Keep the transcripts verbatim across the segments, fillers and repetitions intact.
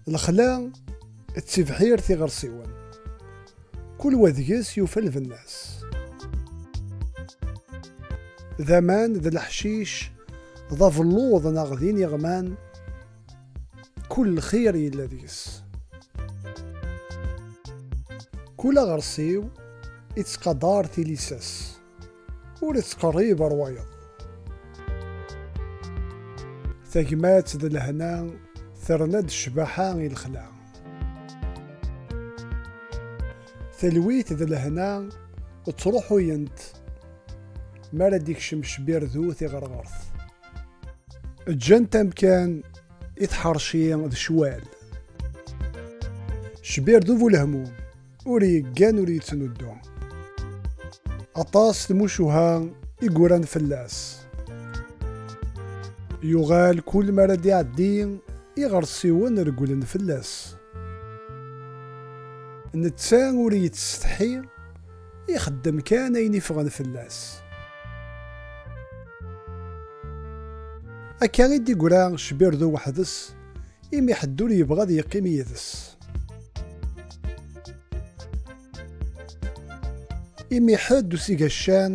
Lexla d tibḥirt iɣersiwen, kul wa deg-s yufa lbenna-s. D aman d leḥcic, d abelluḍ neɣ d iniɣman, kul lxir yella deg-s. Kul aɣersiw ittqadar tilisa-s, ur ittqerrib ar wayeḍ. Tagmat d lehna terna-d ccbaḥa i lexla. Talwit d lehna ttruḥuyent mi ara d-ikcem cbirdu tiɣerɣert. Ǧǧant amkan i tḥerci d ccwal. Cbirdu bu lehmum, ur yeggan ur yettnuddu. Aṭas tmucuha i yuran fell-as. Yuɣal kul mi ara d-iɛeddi, iɣersiwen regglen fell-as. Netta ur yettsetḥi, ixeddem kan ayen iffɣen fell-as. Akka i d-iggra Cbirdu weḥd-s, imi ḥedd ur yebɣi ad yeqqim yid-s. Imi ḥedd ur s-iga ccan,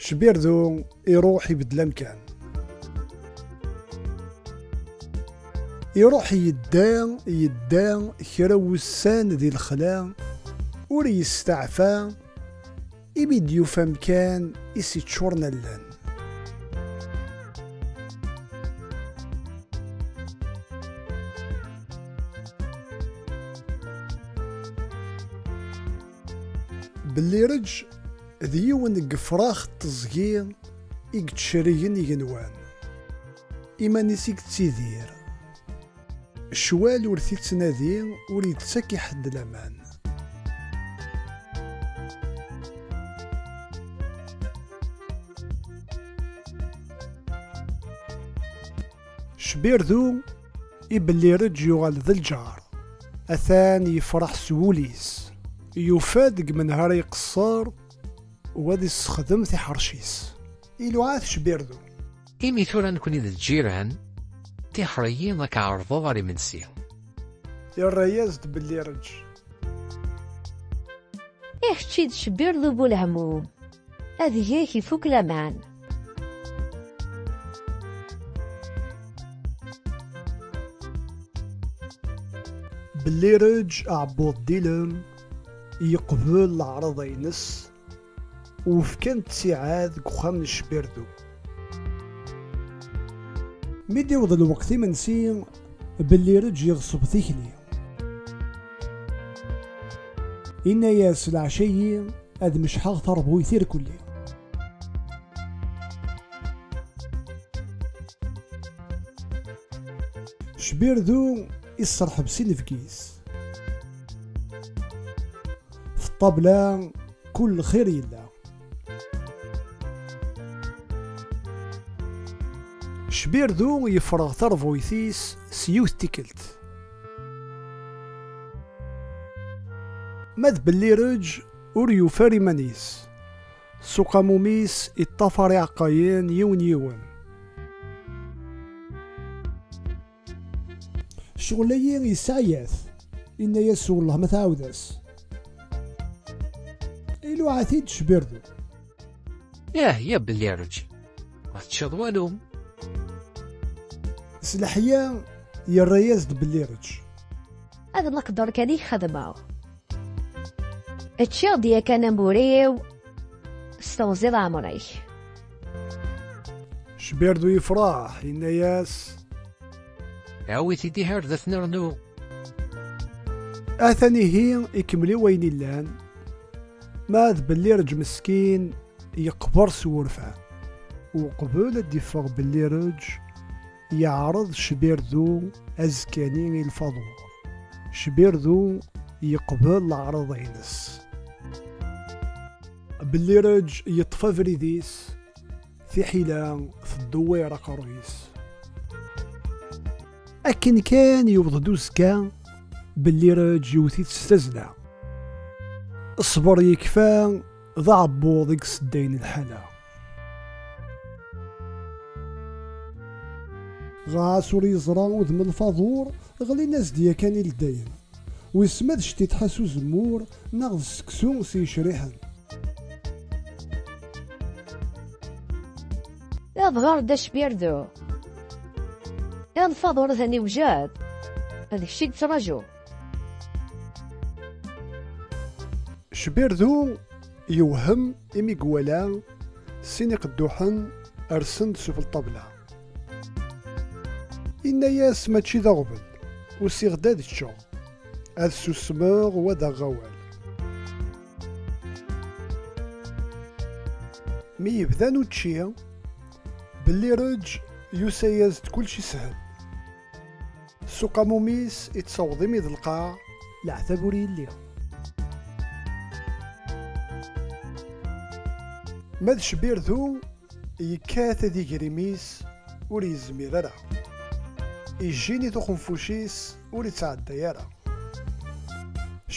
Cbirdu iruḥ ibeddel amkan. Iruḥ yedda, yedda kra wussan di lexla, ur yesteɛfa, imi d-yufa amkan i s-iččuren allen. Bellireǧ d yiwen deg yefrax n teẓgi i yettcerrigen igenwan. Iman-is i yettidir. Ccwal ur t-ittnadi, ur yettak i ḥedd laman. Cbirdu i Bellireǧ yuɣal d lǧar. Atan yefreḥ s wul-is. Yufa-d deg menhar ay iqeṣṣer u ad issexdem tiḥerci-s. Iluɛa-t Cbirdu. Imi tura nekni d lǧiran, tiḥer-iyi ad k-ɛerḍeɣ ɣer imensi. Yerra-yas-d Bellireǧ. I kečč i d Cbirdu bu lehmum. Ad yeg ifuk laman. Bellireǧ aɛebbuḍ d ilem, yeqbel leɛraḍa-ines, u fkan ttiɛad deg uxxam n Cbirdu. Mi d-iwweḍ lweqt imensi, Bellireǧ yeɣṣeb tikli. Inna-yas: "Leɛca-yi ad mecḥeɣ tarbuyt irkelli." Cbirdu isserḥeb s inebgi-s. F ṭṭabla kul lxir yella. Cbirdu yefreɣ tarbuyt-is s yiwet tikkelt. Ma d Bellireǧ ur yufi ara iman-is. S uqamum-is iṭṭafar iɛeqqayen yiwen yiwen. "Ccɣel-agi yesɛa-yat," inna-yas: "Wellah ma tɛawed-as." Iluɛa-t-id Cbirdu. "Ih, ya Bellireǧ, ur teččiḍ walu." S leḥya yerra-yas-d Bellireǧ: "Ad leqder kan i k-xedmeɣ. Ččiɣ-d yakan amur-iw s teɣzi d ɛemr-ik." Cbirdu yefreḥ, yenna-yas: "Awi-t-id ihi ar da t-nernu." Atan ihi ikemmel i wayen illan, ma d Bellireǧ meskin yeqber s wurfan. Uqbel ad d-iffeɣ Bellireǧ, yeɛreḍ Cbirdu azekka-nni i lfaḍur. Cbirdu yeqbel leɛraḍa-ines. Bellireǧ yeṭṭef abrid-is, tiḥila teddewwir aqerruy-is. Akken kan yewweḍ-d uzekka, Bellireǧ yewwet-it s tazzla. Ṣṣber yekfa, d aɛebbuḍ i iseddayen lḥala. Ɣas ur yeẓra udem n lfaḍur, Ɣlin-as-d yakan i ldayen. Wis ma d ccṭiṭḥa s uzemmur neɣ d seksu s yecriḥen. Iḍher-d acbirdu. Iḍfaḍ ur atan iwjad. D kečč i yettraǧu. Cbirdu yewhem imi iwala sin iqedduḥen rsen-d suf ṭṭabla. Inna-yas mačči d aɣbel, usiɣ-d ad ččeɣ, ad susmeɣ u ad aɣeɣ awal. Mi yebdan učči, Bellireǧ yusa-yas-d kullec ishel. S uqamum-is ittaweḍ imi d lqaɛ, leɛtab ur yelli. Ma d Cbirdu yekkat ad iger imi-s ur yezmir ara. Ijjini-t uxenfuc-is ur ittɛedday ara.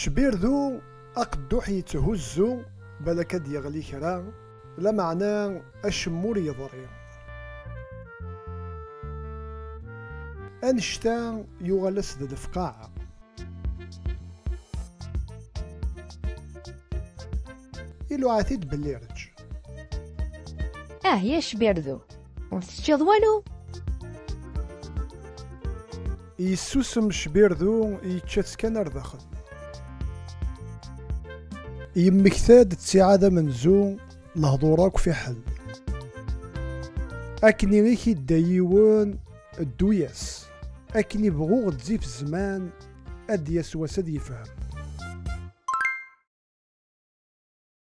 Cbirdu aqedduḥ yetthuzzu balak ad d-yeɣli kra, lameɛna acemma ur yeḍri. Annect-a yuɣal-as d lefqaɛa. Iluɛa-t-id Bellireǧ. Ah ya Cbirdu, ur teččiḍ walu? Yessusem Cbirdu, yečča-tt kan ar daxel. Yemmekta-d ttiɛad amenzu, lehdur akk fiḥel. Akken i k-idda yiwen, ddu-yas. Akken i bɣuɣ ɣezzif zzman, ad d-yas wass ad yefhem.